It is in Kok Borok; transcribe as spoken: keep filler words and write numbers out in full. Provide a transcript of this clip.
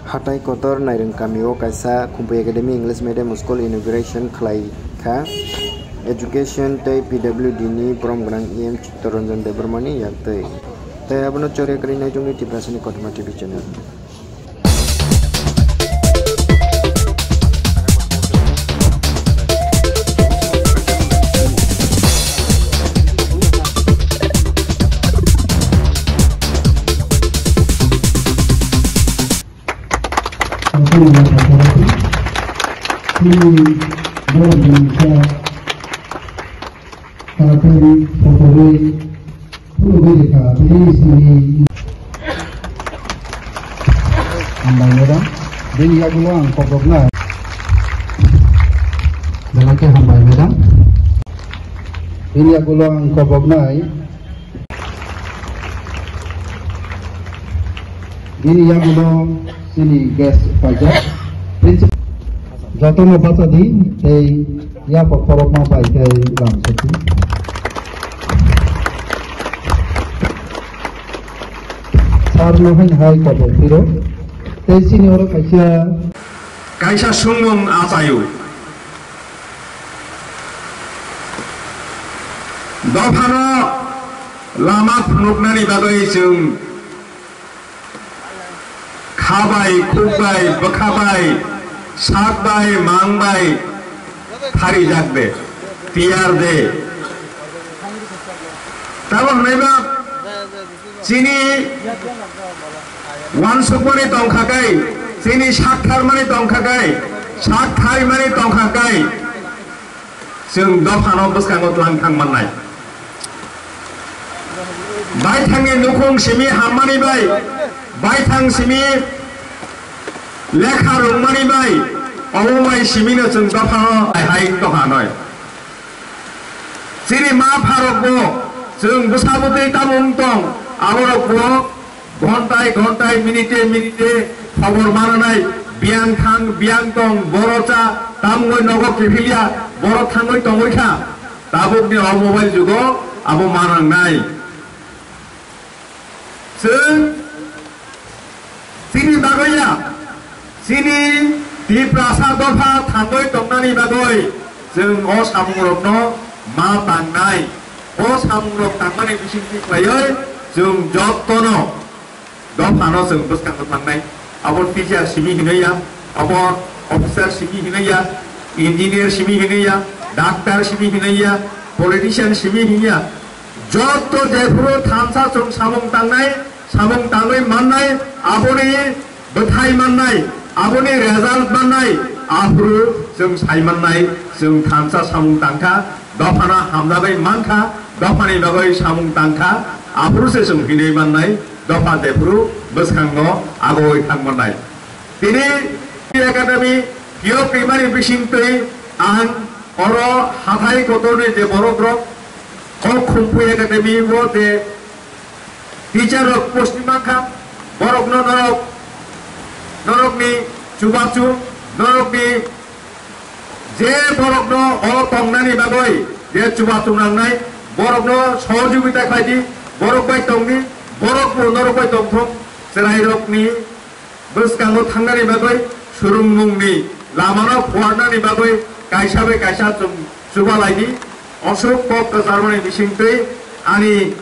Hatai Kotor Nairwng kamio kaisa Khumphwi Academy English Medium School inauguration khlai kha Education tei P W D ni borom gwnang E M Chittaranjan Debbarma ni yak twi. Tei abono chorya kwrwi naitugni Tiprasani Kothoma T V channel. Hambai madam, bini yagulo ang kokroknai. Belai khe hambai madam. Bini yagulo ang kokroknai. Bini yagulo chini guest paijak. Principal jotono bacha di tei yapha khorokma bai khe lam sokdi. Sir no haino hai kobo phiro. Tei chini oro kaisa Kaisa sungmung achaio. Dophano lama phunuknani bagwi chwng kha bai, khuk bai, bwkha bai, sak bai, mang bai pharijak de, tiyar de. Tamo hwnwi ba chini wansukmani tongkha kai, chini saktharmani tongkha kai, saktharimani tongkha kai, chwng dophano bwskango tlang thang mannai. Baithangni nukhung simi hammani bai, baithang simi lekha rwngmani bai, omo bai simino chwng dophano hai hai tongha noi. Chini ma pharokbo chwng bwsa bwtwi tamo wng tong, aborokbo ghontai ghontai, minute minute khobor mananai, biyang thang biyang tong, boro cha, tamungwi nogo kiphilya, boro thangwi tongwi kha. Tabukni o mobile jugo abo manangnai. Chwng chini bagwi ya, chini Tiprasa dopha thangwi tongnani bagwi chwng o samungrokno ma tangnai. O samungrok tangmani bisingtwi khlaiwi chwng jotono dophano chwng bwskango thangnai. Abo teacher simi hinwi ya, abo officer simi hinwi ya, engineer simi hinwi ya, doctor simi hinwi ya, politician simi hinwi ya. Joto jephuru thansa chwng samung tangnai, samung tangwi mannai, aboni bwthai mannai, aboni result mannai, aphuru chwng sai mannai, chwng thansa samung tangkha, dophano hamjagwi mankha, dophani bagwi samung tangkha, aphuru se chwng hinwi mannai, dopha jephuru bwskango agoi thang mannai. Tini Academy phiyok rimani bisingtwi ang oro hathai kotorni je borokrok, o Khumpui Academy o je teacher rok post ni mankha, borokno norok, norokni chubachu, norokni je borokno o tongnani bagwi je chubachu nangnai, borokno sohojogita khlai di, borok bai tong di, borok bo norok bai tongthok, chwrairokni bwskango thangnani bagwi, swrwngmungni lamano phuarnani bagwi kaisa bai kaisa chwng chubalai di. Osuk kok kwcharmani bisingtwi ani